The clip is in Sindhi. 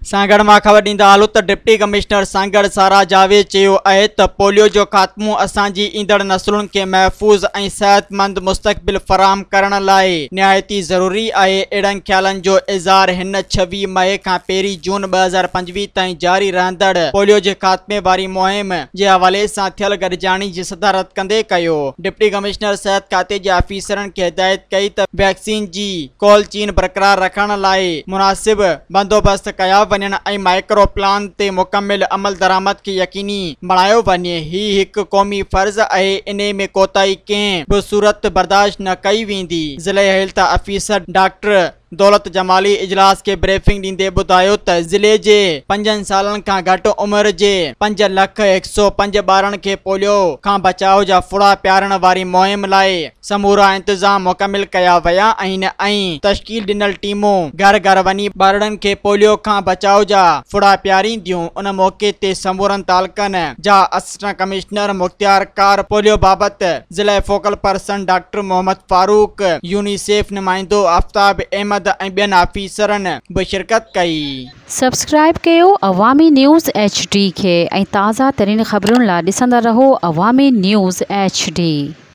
سانگهڙ مان خبر ڏيندا هلون ته ڊپٽي ڪمشنر سانگهڙ سارا جاويد چيو آهي ته پوليو جو خاتمو اسان جي ايندڙ نسلن کي محفوظ ۽ صحتمند مستقبل فراهم ڪرڻ لاء نهايت ئي ضروري آهي. اهڙن خيالن جو اظهار هن 26 مئي کان پهرين جون 2025 تائين جاري رهندڙ پوليو جي خاتمي واري مهم جي حوالي سان ٿيل گڏجاڻي جي صدارت ڪندي ڪيو. ڊپٽي ڪمشنر صحت کاتي جي آفيسرن کي هدايت ڪئي ته ويڪسين جي ڪولڊ چين برقرار رکڻ لاء مناسب بندوبست ڪيا وڃن ۽ مائيڪرو پلان تي مڪمل عملدرآمد کي يقيني بڻايو وڃي، هي هڪ قومي فرض آهي، انهي ۾ ڪوتاهي ڪنهن به صورت برداشت نه ڪئي ويندي. ضلعي هيلٿ آفيسر ڊاڪٽر دولت جمالي اجلاس کي بريفنگ ڏيندي ٻڌايو ته ضلعي جي پنجن سالن کان گهٽ عمر جي پنج لک هڪ سئو پنج ٻارن کي پوليو کان بچاء جا ڦڙا پيارڻ واري مهم لاء سمورا انتظام مڪمل ڪيا ويا آهن ۽ تشڪيل ڏنل ٽيمون گهر گهر وڃي ٻارڙن کي پوليو کان بچاء جا ڦڙا پيارينديون. ان موقعي تي سمورن تعلقن جا اسسٽنٽ ڪمشنر، مختيارڪار پوليو بابت ضلعي focal person doctor Muhammad Farooq, UNICEF نمائندو آفتاب احمد ۽ ٻين آفيسرن به شرڪت ڪئي. سبسڪرائيب ڪيو عوامي نيوز ايڇ ڊي کي ۽ تازه ترين خبرن لا ڏسندا رهو عوامي نيوز ايڇ ڊي.